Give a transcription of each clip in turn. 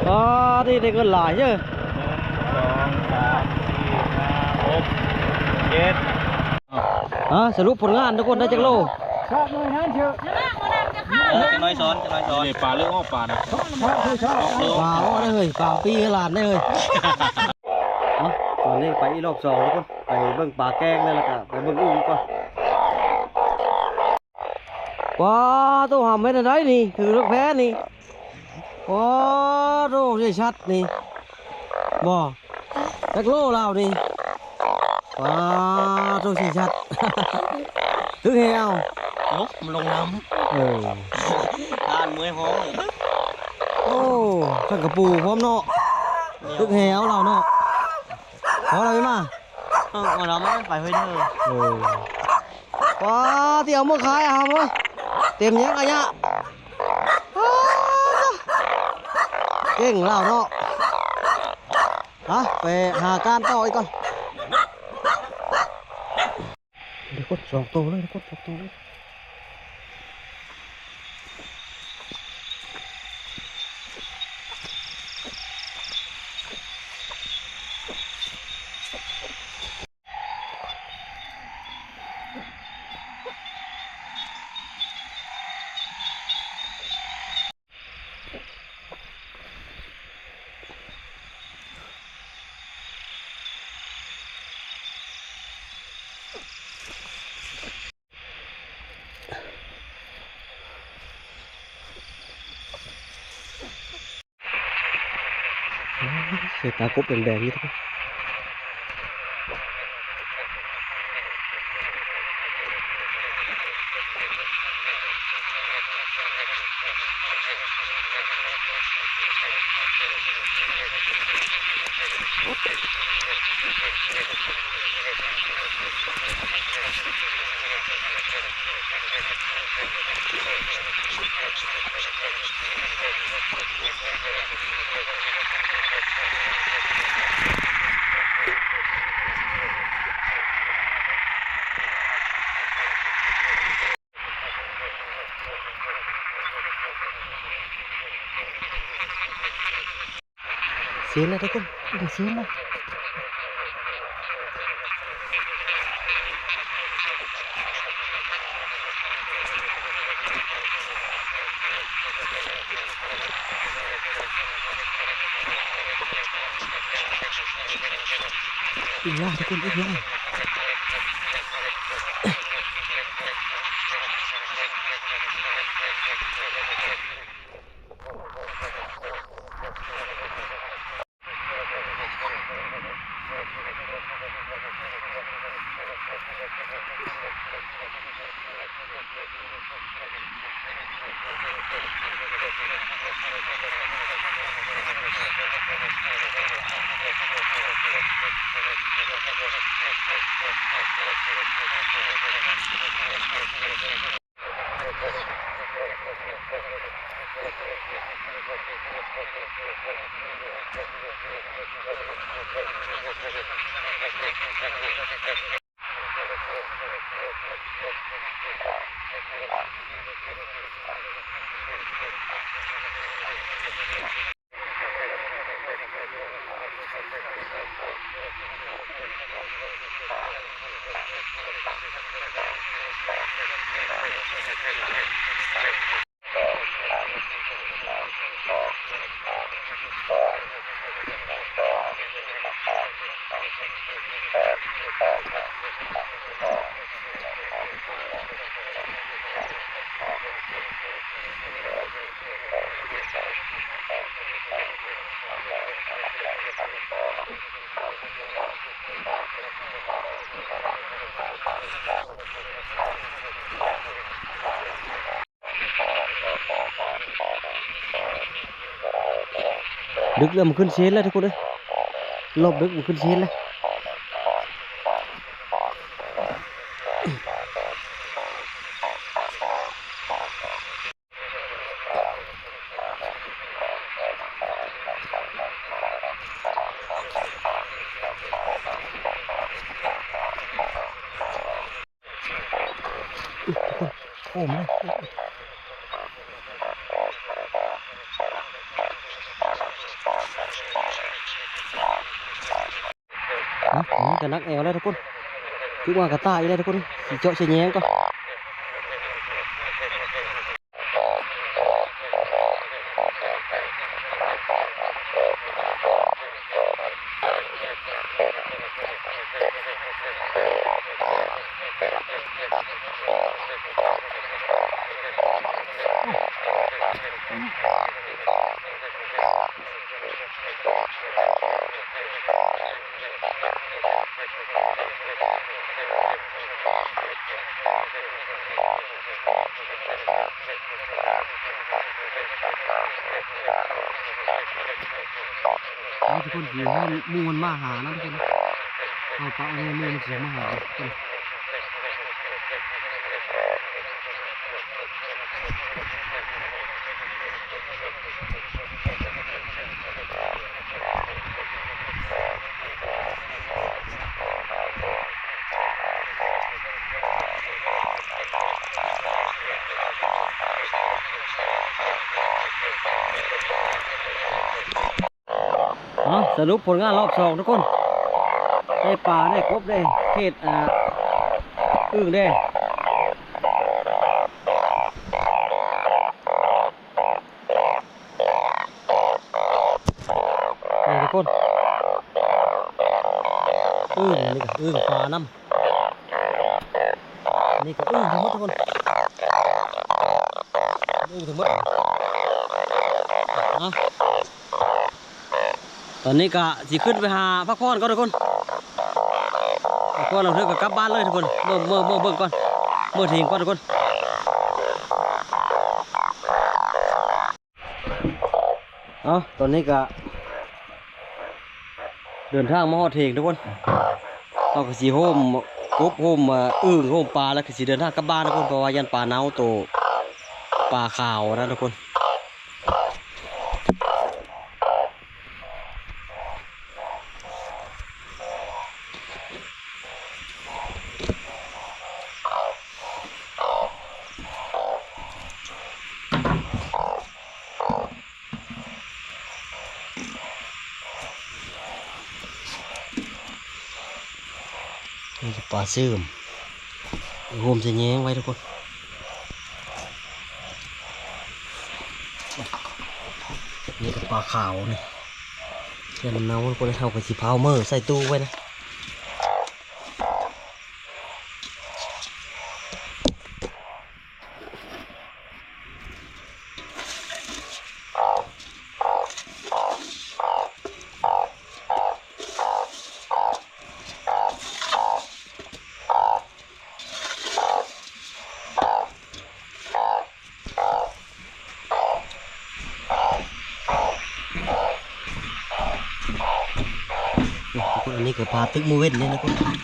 ອໍ ນີ້ໄດ້ເງິນຫຼາຍເດີ້ ໜຶ່ງ ສອງ ສາມ ສີ່ ຫ້າ ຫົກ ເຈັດ ອ່າ ສະຫຼຸບຜົນງານທຸກຄົນໄດ້ຈັກໂລ? ເອີ ຈັກໜ້ອຍສອນ ຈັກໜ້ອຍສອນ ນີ້ປາເລີ່ມອອກປານະ ປາອອກເດ້ເຮີ້ຍ ປາປີ້ໃຫ້ຫຼານເດ້ເຮີ້ຍ. ຕອນນີ້ໄປອີກລອບສອງທຸກຄົນ ໄປເບິ່ງປາແກ້ງແລ້ວ ແລ້ວກະໄປເບິ່ງອຶ່ງກ່ອນ. ວ້າ ໂຕຫຳເຮັດແນວໃດນີ້ ຖືເລິກແທ້ນີ້. ໂອ້ ໂຕເສຍຊັດນີ້ ບໍ່ ຈັກໂລລາວນີ້. ວ້າ ໂຕເສຍຊັດ ຖືກແຮວ ໂອ້ ມັນລົງນ້ຳ ເອີ ທ່ານເມື່ອຍຮ້ອງ ໂອ້ ທັງກະປູພ້ອມເນາະ ຖືກແຮວລາວເນາະ. ພໍລະ ມາ ເອີ ເອົາລະ ມັນໄປເຮີ້ຍເດີ ເອີ. ວ້າ ທີ່ເອົາມາຂາຍຫາເວີຍ ເຕັມແຍງອາຍະ ເກັ່ງລາວເນາະ. ຮະ ໄປຫາການຕໍ່ອີກກ່ອນ. ເດ ກົດສອງໂຕເລີຍ ກົດສອງໂຕເລີຍ. ໃສ່ຕາກົບແດງໆຢູ່. ເຊນແລ້ວທຸກຄົນ ເຊນແລ້ວ. ອີກແລ້ວທຸກຄົນ ອີກແລ້ວ. ດຶກແລ້ວ ມັນຂຶ້ນເຊນແລ້ວທຸກຄົນເອີຍ ລອບດຶກມັນຂຶ້ນເຊນແລ້ວ. ໂອ້ມເລີຍ. ອືມ ອັນນີ້ກໍໜັກແອວແລ້ວທຸກຄົນ. ຄືວ່າກະຕ່າອີກແລ້ວທຸກຄົນ. ຊິເຈາະຊິແຍງກ່ອນ. ເອົາ ທຸກຄົນ ຊິໃຫ້ໝູ່ມັນມາຫານະທຸກຄົນ. ເອົາ ປະໃຫ້ໝູ່ມັນຊິມາຫາ. ເອົາ ສະຫຼຸບຜົນງານລອບສອງທຸກຄົນ. ໄດ້ປາ ໄດ້ກົບ ໄດ້ເຂດ ອ່າ ອຶ່ງເດ້. ນີ້ທຸກຄົນ ອຶ່ງ ອັນນີ້ກໍອຶ່ງ ປານຳ. ອັນນີ້ກໍອຶ່ງທັງໝົດທຸກຄົນ ອຶ່ງທັງໝົດ. ເອົາ ຕອນນີ້ກໍຊິຂຶ້ນໄປຫາພັກຜ່ອນກ່ອນທຸກຄົນ. ພັກຜ່ອນແລ້ວເຮົາກໍກັບບ້ານເລີຍທຸກຄົນ. ເມືອ ເມືອ ເມືອເບິ່ງກ່ອນ ເມືອເຖິງກ່ອນທຸກຄົນ. ເອົາ ຕອນນີ້ກະເດີນທາງມາຮອດເຖງທຸກຄົນ. ເຮົາກະຊິໂຮມກົບ ໂຮມອຶ່ງ ໂຮມປາ ແລ້ວກະຊິເດີນທາງກັບບ້ານທຸກຄົນ ເພາະວ່າຢ້ານປາເນົ່າ ໂຕປາຂາວນະທຸກຄົນ. ນີ້ກະປາຊືມ ໂຮມໃສ່ແຍງໄວ້ທຸກຄົນ. ນີ້ກະປາຂາວນີ້ ແຕ່ມັນເນົ່າທຸກຄົນ ເຮົາກະຊິພາວເມີໃສ່ຕູ້ໄວ້ນະ. ນີ້ທຸກຄົນ ອັນນີ້ກະປາຕຶກມື້ເວັນນີ້ນະທຸກຄົນ.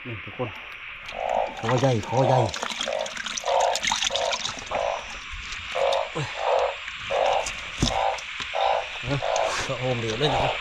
ນີ້ທຸກຄົນ ຂໍໃຫຍ່ ຂໍໃຫຍ່ ເອີ ກະໂຮມດຽວເລີຍນະ. ນີ້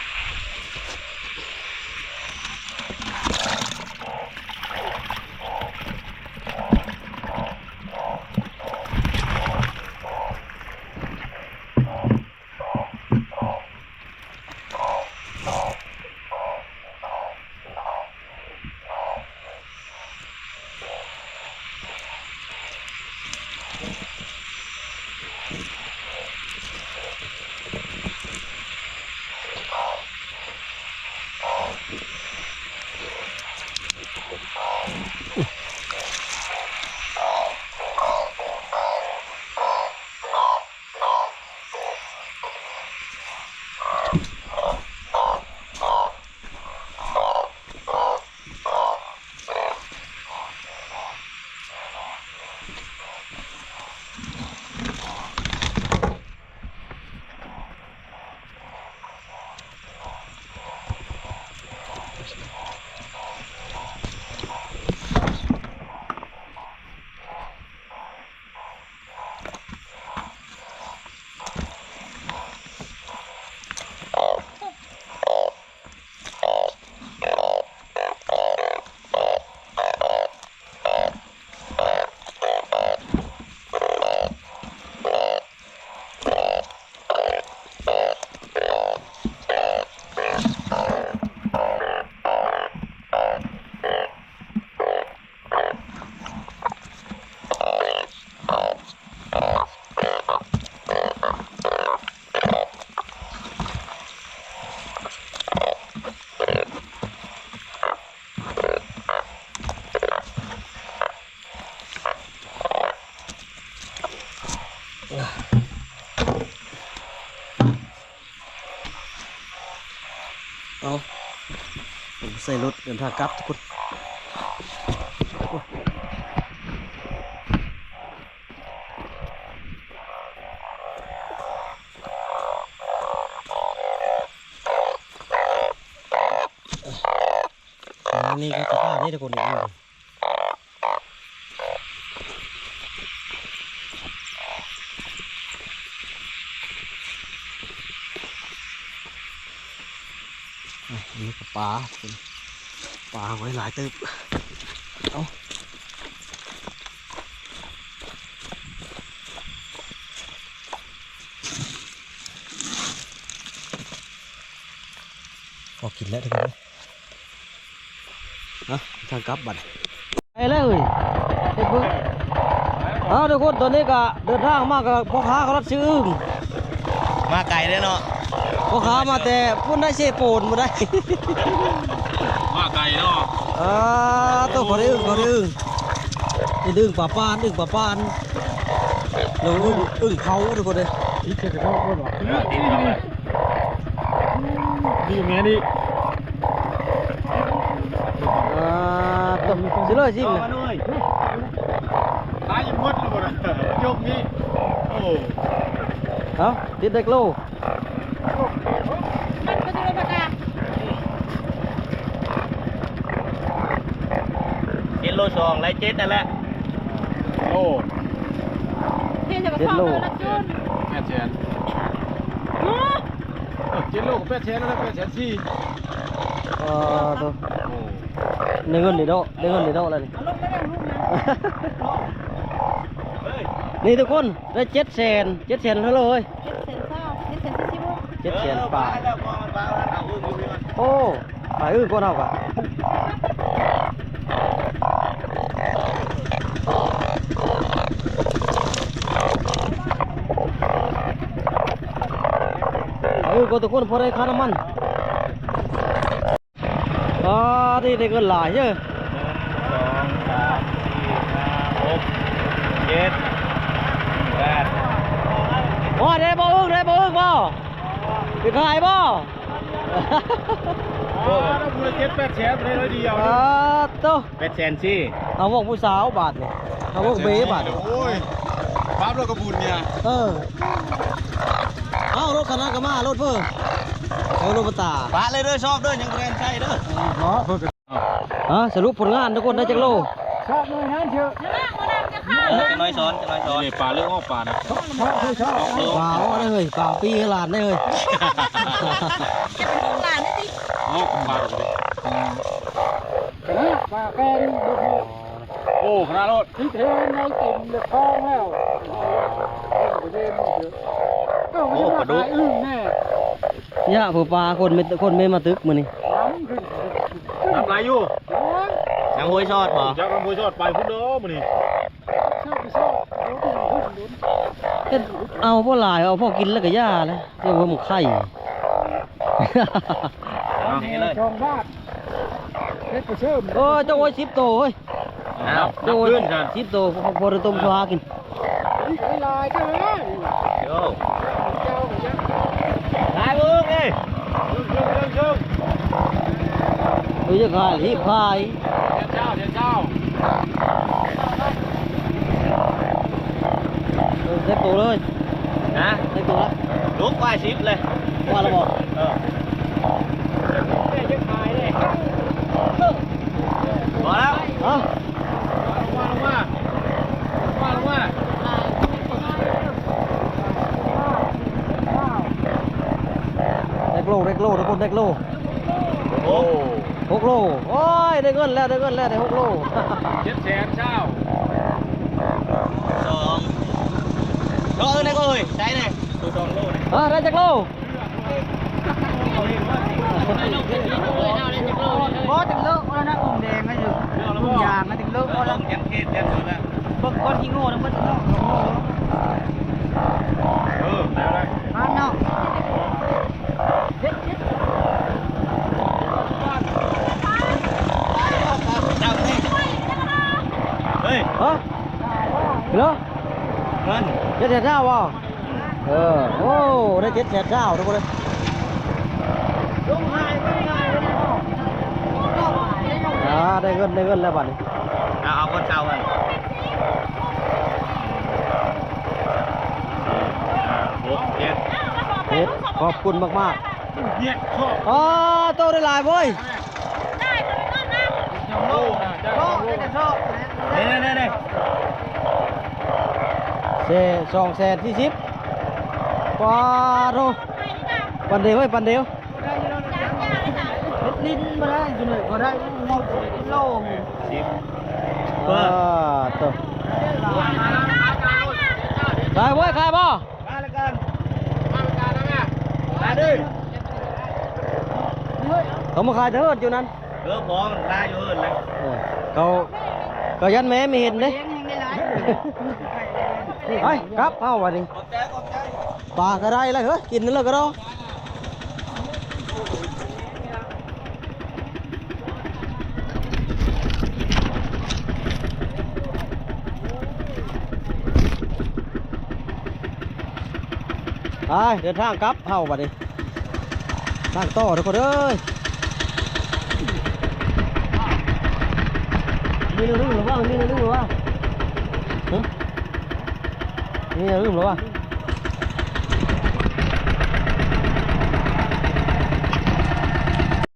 ໃນລົດເດີນທາງກັບທຸກຄົນ. ອັນນີ້ກໍສະພາບນີ້ທຸກຄົນນີ້. ອ່ະ ອັນນີ້ກໍປາ ປາໄວ້ຫຼາຍເຕີບ. ເອົາ ພໍກິນແລ້ວທຸກຄົນເອີຍ. ນະ ທາງກັບບັດ ໄປແລ້ວເອີຍ ເຮັດເບິ່ງ. ເອົາ ທຸກຄົນ ຕອນນີ້ກະເດີນທາງມາກັບພໍ່ຄ້າເຂົາລັດຊື້ອຶ່ງ. ມາໄກເດ້ເນາະ ພໍ່ຄ້າມາແຕ່ພຸ້ນໄດ໋ ເຊໂປນພຸ້ນໄດ໋. ມາໄກເນາະ. ອ່າ ໂຕ ຂໍໄດ້ອຶ່ງ ຂໍໄດ້ອຶ່ງ. ນີ້ອຶ່ງປາປານ ອຶ່ງປາປານ ແລ້ວອຶ່ງ ອຶ່ງເຜົາ ທຸກຄົນເອີຍ. ອີກແຄ່ເຂົາກ່ອນວ່າ ດີແມ່ນີ້. ອ່າ ຕົກຊິເລີຍຊິງນະ ຕາຍຍັງໝົດແລ້ວບໍ່ນະ ຈົກນີ້. ໂອ້ ເອົ້າ ຕິດເດັກໂລ ມັນກໍຊິລົງມາກາ ເຈັດໂລສອງ ໄດ້ເຈັດນັ້ນແຫຼະ ໂລ ເຈັດໂລ ແປດແສນ ຮະ ເຈັດໂລກໍແປດແສນແລ້ວນະ ແປດແສນສີ່. ອໍ ໂຕ ໂອ້ ໄດ້ເງິນດີເນາະ ໄດ້ເງິນດີເນາະແລ້ວນີ້. ນີ້ທຸກຄົນ ໄດ້ເຈັດແສນ ເຈັດແສນເທົ່າໃດເອີຍ? ເຈັດແສນຊາວ ເຈັດແສນສີ່ສິບ ເຈັດແສນປາຍ. ໂອ້ ໄປອຶ່ງກ່ອນເຮົາກະ ໄປອຶ່ງກ່ອນທຸກຄົນ ພໍໄດ້ຄ່ານ້ຳມັນ. ອໍ ນີ້ໄດ້ເງິນຫຼາຍເດີ ໜຶ່ງ ສອງ ສາມ ສີ່ ຫ້າ ຫົກ ເຈັດ ແປດ. ໂອ້ ໄດ້ບໍ່ອຶ່ງ ໄດ້ບໍ່ອຶ່ງບໍ່? ຊິຂາຍບໍ່? ໂອ້ ລະເຈັດແປດແສນໄດ້ໜ້ອຍດຽວ. ອ່າ ໂຕ ແປດແສນສີ່. ເອົາພວກຜູ້ສາວບາດນີ້ ເອົາພວກເບບາດນີ້. ໂອ້ຍ ບາບແລ້ວກໍບຸນເນຍ. ເອີ ເອົາລົດຄັນນັ້ນກໍມາ ລົດເພິ່ນ ເອົາລົດມາຕາ ປະເລີຍເດີ ຊອບເດີ ຍັງບໍ່ໄດ້ໃຊ້ເດີ. ເນາະ ອ່າ ສະຫຼຸບຜົນງານທຸກຄົນ ໄດ້ຈັກໂລ? ຊອບໜ່ວຍນັ້ນເທື່ອ ເອີ ຈັກໜ້ອຍສອນ ຈັກໜ້ອຍສອນ. ນີ້ປາເລື່ອງອອກປານະ ປາອອກເດີເຮີ້ຍ ປາປີຫຼານເດີເຮີ້ຍ. ເອີ ປາ ປາແປ້ນບໍ່ພໍ. ໂອ້ ຂະໜາດໂລດ ຕິດເທນໃນເຕັມເຫຼືອຄອງແລ້ວ. ໂອ້ ປາດຸກ ອຶ່ງແນ່ ຍະ ຜູ້ປາ ຄົນເມັດ ຄົນເມັດມາຕຶກມື້ນີ້. ນ້ຳຂຶ້ນ ນ້ຳຫຼາຍຢູ່. ໂອ້ຍ ນ້ຳຫ້ວຍຊອດບໍ່? ຈັກນ້ຳຫ້ວຍຊອດ ໄປພຸ້ນເດີມື້ນີ້. ເຮັດເອົາພໍຫຼາຍ ເອົາພໍກິນແລ້ວກໍຢ່າແລ້ວ ເຈົ້າວ່າມັນໄຂ່. ເອົານີ້ເລີຍ ສອງບາດ ເຮັດໄປເສີມ. ໂອ້ຍ ເຈົ້າໂອ້ຍ ສິບໂຕເຮີ້ຍ. ອ້າວ ເຈົ້າໂອ້ຍ ນັບຂຶ້ນຊັ້ນ ສິບໂຕ ພໍໄດ້ຕົ້ມຊວາກິນ. ນີ້ກໍຫຼາຍເຈົ້າເອີຍ. ໂອ້ ເຈົ້າກໍຍັງຫຼາຍເບິ່ງເດ້. ເບິ່ງ ເບິ່ງ ເບິ່ງ ເບິ່ງ ເອີ ຢາກຂາຍ ຮີບຂາຍ. ເດືອນເຊົ້າ ເດືອນເຊົ້າ ເອີ ເຕັມໂຕເລີຍ. ຮະ? ເຕັມໂຕລະ ລຸກວ່າສິບເລີຍ. ວ່າລະບໍ່? ເອີ ເອີ ຢາກຂາຍເດ້. ພໍແລ້ວ ຮະ? ເດັກໂລ ເດັກໂລ ທຸກຄົນ ເດັກໂລ. ໂອ້ ຫົກໂລ. ໂອ້ຍ ໄດ້ເງິນແລ້ວ ໄດ້ເງິນແລ້ວ ໄດ້ຫົກໂລ. ເຈັດແສນຊາວ ສອງ ເອີ ໄດ້ກໍເອີຍ ໃສ່ແດ່ ໂຕສອງໂລນະ. ຮະ? ໄດ້ຈັກໂລ? ບໍ່ ຈັ່ງເລີກແລ້ວນະ ອົງແດງນະ ຢູ່ອົງຢາງນະ ຈຶ່ງເລີກແລ້ວນະ. ເບິ່ງກ້ອນຂີ້ໂງ່ນຳເບິດເນາະ. ເອີ ໄດ້ ໄດ້ ຜ່ານເນາະ. ເຮີ້ຍ ຮະ? ເນາະ ເງິນ ເຈັດແສນຊາວບໍ່? ເອີ ໂອ້ ໄດ້ເຈັດແສນຊາວ ທຸກຄົນເອີຍ. ລົງຫາຍໄປ ງ່າຍໄປແລ້ວ. ອ່າ ໄດ້ເງິນ ໄດ້ເງິນແລ້ວບັດນີ້. ເອົາ ເອົາຄົນເຊົ່າຫັ້ນ ຫົກ ເຈັດ ເຮັດ ຂອບຄຸນມາກໆ. ເຮັດຊອກ ອໍ ໂຕໄດ້ຫຼາຍເວີຍ. ນີ້ໆໆ ແສນ ສອງແສນສີ່ສິບ. ປາໂທ ປັນເດວເວີຍ ປັນເດວ. ເຮັດຫຼິ້ນບໍ່ໄດ້ ຢູ່ນີ້ບໍ່ໄດ້ ເຮົາກິໂລ ສິບ. ອ່າ ໂຕ ໄດ້ເວີຍ ຂາຍບໍ່? ມາແລ້ວກັນ ມາແລ້ວກັນນະ ມາເດີ. ເຂົາມາຂາຍແຕ່ເຮີດຢູ່ນັ້ນ. ເອີ ພໍມັນຫຼາຍຢູ່ເຮີດແລ້ວ. ເອີ ເຂົາ ເຂົາຢ້ານແມ່ໄມ່ເຫັນເດ້. ໄປ ກັບເຮົາບັດນີ້. ປາກະໄດ້ລະເຮີຍ ກິນນັ້ນເລີຍກະດອກ. ໄປ ເດີນທາງກັບເຮົາບັດນີ້ ທາງຕໍ່ທຸກຄົນເອີຍ. ມີແນວລືມລະຫວ່າງ ມີແນວລືມລະຫວ່າງ ຮະ ມີແນວລືມລະຫວ່າງ.